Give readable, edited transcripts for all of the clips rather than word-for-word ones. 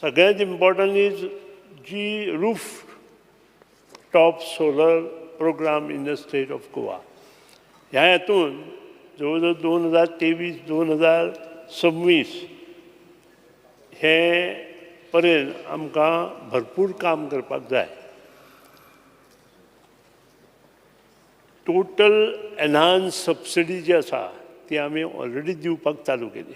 सगळ्यांत important is G roof top solar program in the state of Goa. ह्या हातून जवळ जवळ 2023 2026 हे पर्यंत आमकां भरपूर काम करपाक जाय. टोटल एनहान्स सबसिडी जी आसा ती आमी ऑलरेडी दिवपाक चालू केली.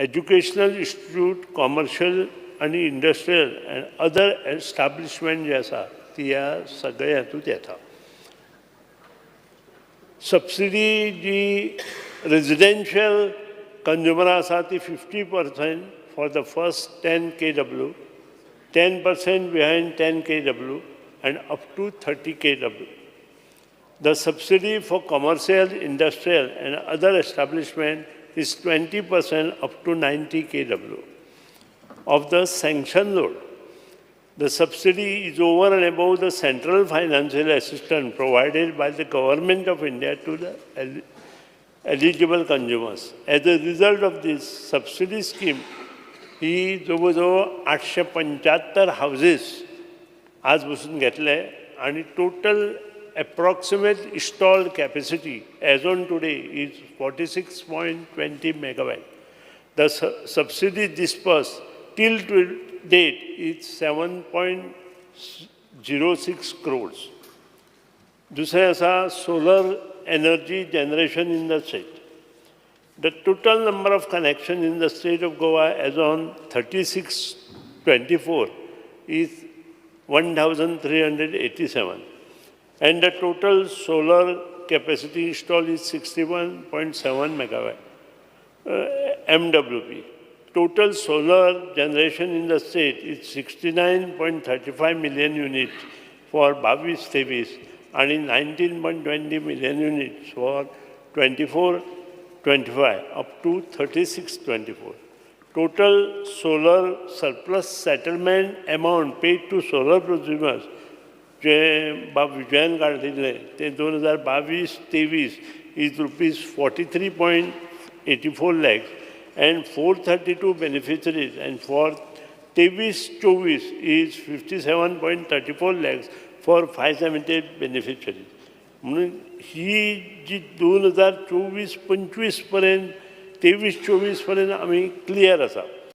एज्युकेशनल इन्स्टिट्यूट, कॉमर्शियल आनी इंडस्ट्रियल एंड अदर एस्टाब्लिशमेंट जे आसा ती ह्या सगळ्या हातूंत येता. सबसिडी जी रेजिडेन्शियल कंज्युमरां आसा ती 50% for the first 10 kW, 10% behind 10 kW and up to 30 kW. The subsidy for commercial, industrial and other establishment is 20% up to 90 kW of the sanction load. The subsidy is over and above the central financial assistance provided by the government of India to the eligible consumers. As a result of this subsidy scheme, ही जवळ जवळ 875 houses आज बसून घेतले आणि total approximate installed capacity as on today is 46.20 megawatt. The subsidy disbursed till to date is 7.06 crores. दुसरें आसा solar energy generation in the state. The total number of connection in the state of Goa as on 36/24 is 1387. And the total solar capacity installed is 61.7 megawatt, MWP. Total solar generation in the state is 69.35 million units for 22-23 आणि 19.20 million units for 24-25 up to 36-24. Total solar surplus settlement amount paid to solar consumers जे बाब विजयान काडिल्लें ते 2022-23 is ₹43.84 lakhs and 432 beneficiaries, and for 23-24 is 57.34 lakhs for 578 beneficiaries. म्हणून ही जी 2024-25 पर्यंत, 23-24 पर्यंत आमी clear आसा.